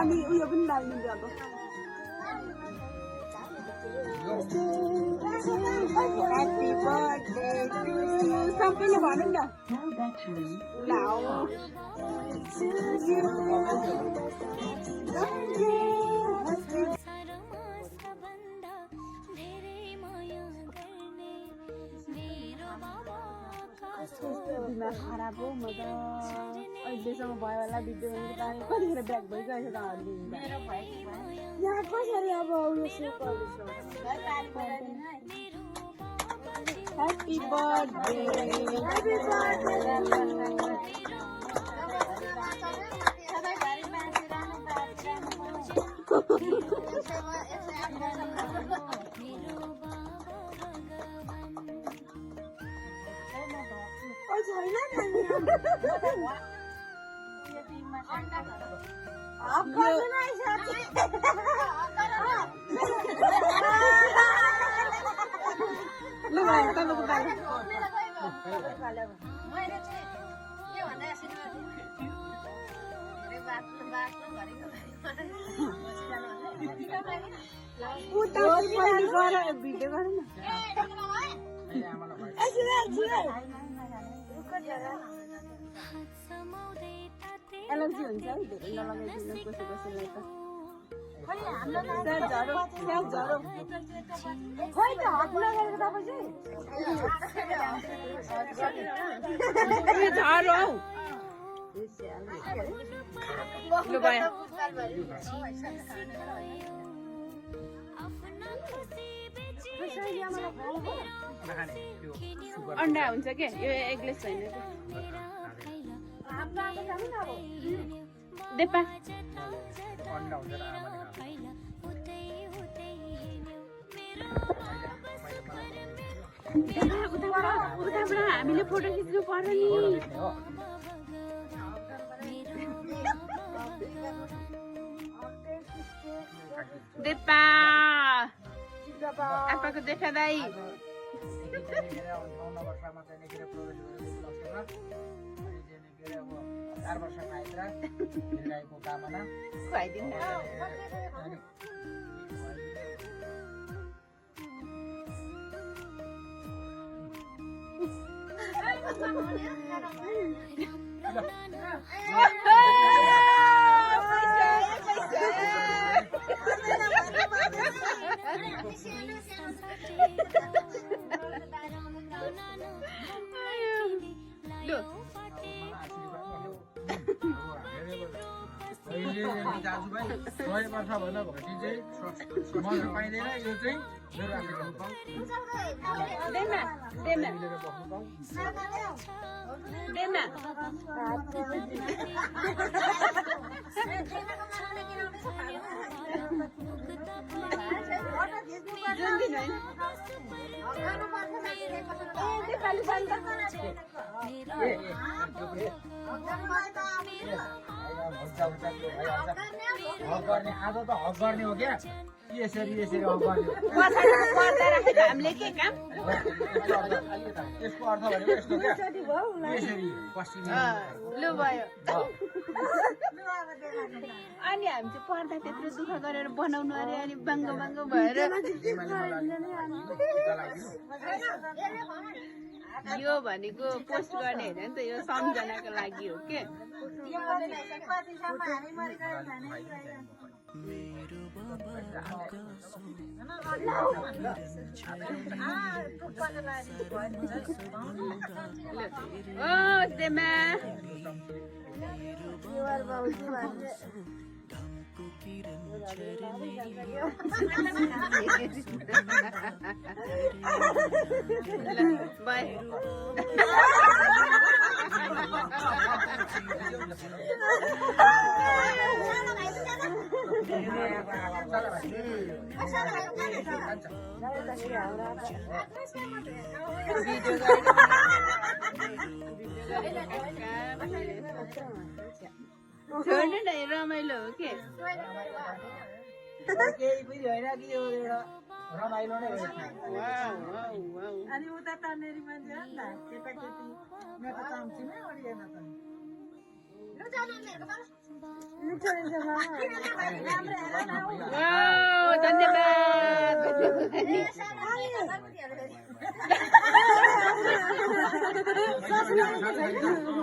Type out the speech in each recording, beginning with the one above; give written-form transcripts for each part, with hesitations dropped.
अनि उयो पनि बाल्दिन्छ अब ह्याप्पी बर्थडे टु यु सबैले भनौँ न दिमाग खराब हो म त अहिलेसम्म भयो होला भिडियो कतिखेर ब्याक भइगएछ त यहाँ कसरी अब उयो सेभ गर्दैछ ह्याप्पी बर्थडे भिडियो गरौँ न एलर्जी हुन्छ है धेरै नलगाइदिनु कसै कसैलाई त खोइ त हात लगाएर तपाईँ चाहिँ झारो हौ लु भयो अन्डा हुन्छ के यो एगलेस छैन देपा उताबाट हामीले फोटो खिच्नु पर्यो नि देपा आपाको जेठा दाई खुवाइदिनु दाजुभाइ 100 वर्ष भन्दा घटी चाहिँ मर्न पाइँदैन यो चाहिँ मेरो आशीर्वाद पाऊ देना हक गर्ने आज त हक गर्ने हो क्या यसरी हक गर्ने हामीले के काम यसको अर्थ भनेको यस्तो क्या यसरी पश्चिमी लु भयो अनि हामी चाहिँ पर्दा त्यत्रो दुःख गरेर बनाउनु अरे अनि बाङ्गो बाङ्गो भएर यो भनेको पोस्ट गर्ने होइन नि त यो सम्झनाको लागि हो के ओ देमा बाय छोड्नु न रमाइलो हो के केही पनि होइन कि यो एउटा रमाइलो नै हो अनि उता तनेरी मान्छे हो नि त केटाकेटी मेरो त चम्चीमै ओरिएन त वाउ, धन्यवाद।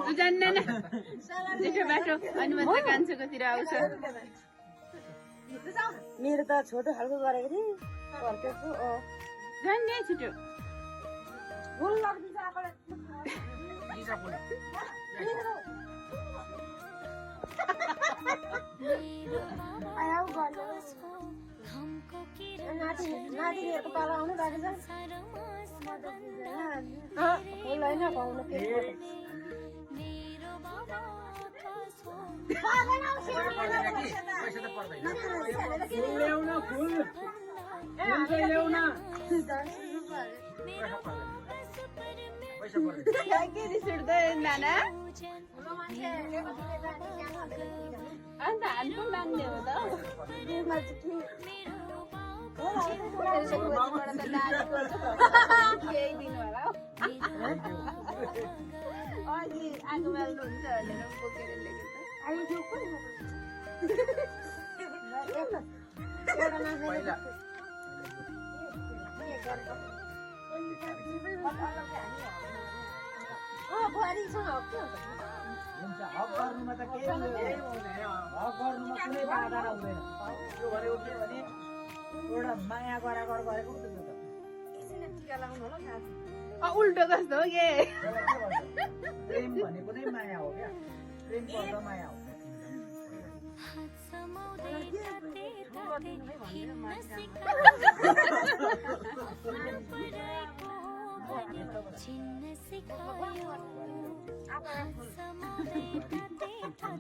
तँ जान्न न जेठो बाटो अनि मात्र कान्छोकोतिर आउँछ। मेरो त छोटो खालको गरेको थिएँ फर्केको जान्ने छिटो भुल लाग्दैछ आफूलाई आयो गर्नु नातिनीहरूको पालो आउनु बाँकी छ फुल होइन पाउनु ल्याउन फुल ल्याउन पैसा पर्दैन के रिस उठ्दै नाना अन्त हानको मान्ने हो त केही दिनु होला हौ अघि आगो बाल्नुहुन्छ भनेर बोकेर ल्याएको पहिला हुन्छ हक गर्नुमा त केही हुँदैन हक गर्नुमा कुनै बाधा आउँदैन यो भनेको के भने एउटा माया गरेको भनेको उल्टो कस्तो हो के प्रेम भनेको नै माया हो क्या प्रेम गर्दा माया हो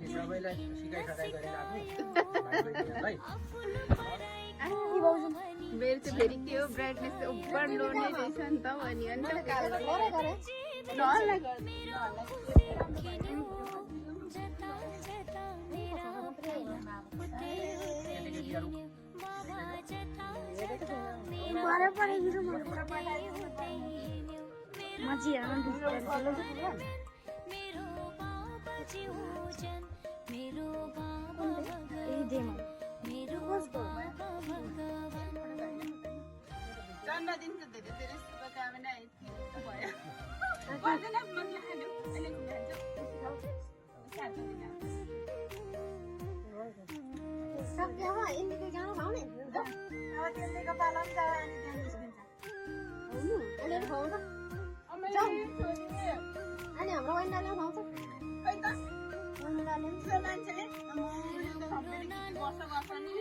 सबैलाई सिकाइ गरेर मेरो चाहिँ फेरि के हो ब्राइटनेस चाहिँ ओभर लो नै रहेछ नि त अनि अन्त नहरूलाई जन्मदिन त धेरै धेरै शुभकामना भयो पर्दैन मनमा खानु अहिले सक्यो हो इन्डिको जानु भाउने त्यसैको पालो पनि जाऊ अनि त्यहाँ निस्किन्छ अनि खुवाउँछ अनि हाम्रो वैनाले खुवाउँछ खै त मान्छेले वर्ष गर्छ नि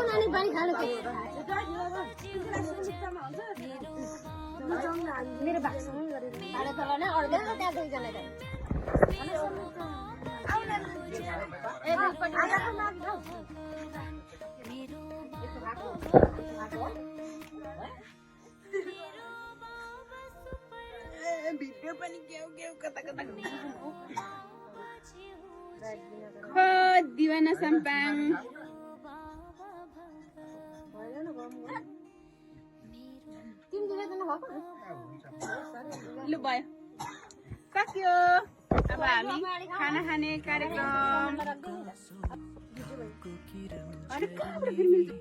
नानी पानी खानु मेरो भागसँग गरेर खाना खाना अर्कै त्यहाँ दुईजना भिडियो पनि के कता कता दिवाना सम्पाङ लु भयो सक्यो अब हामी खाना खाने कार्यक्रम अरे कहाँबाट फेरि मिल्छ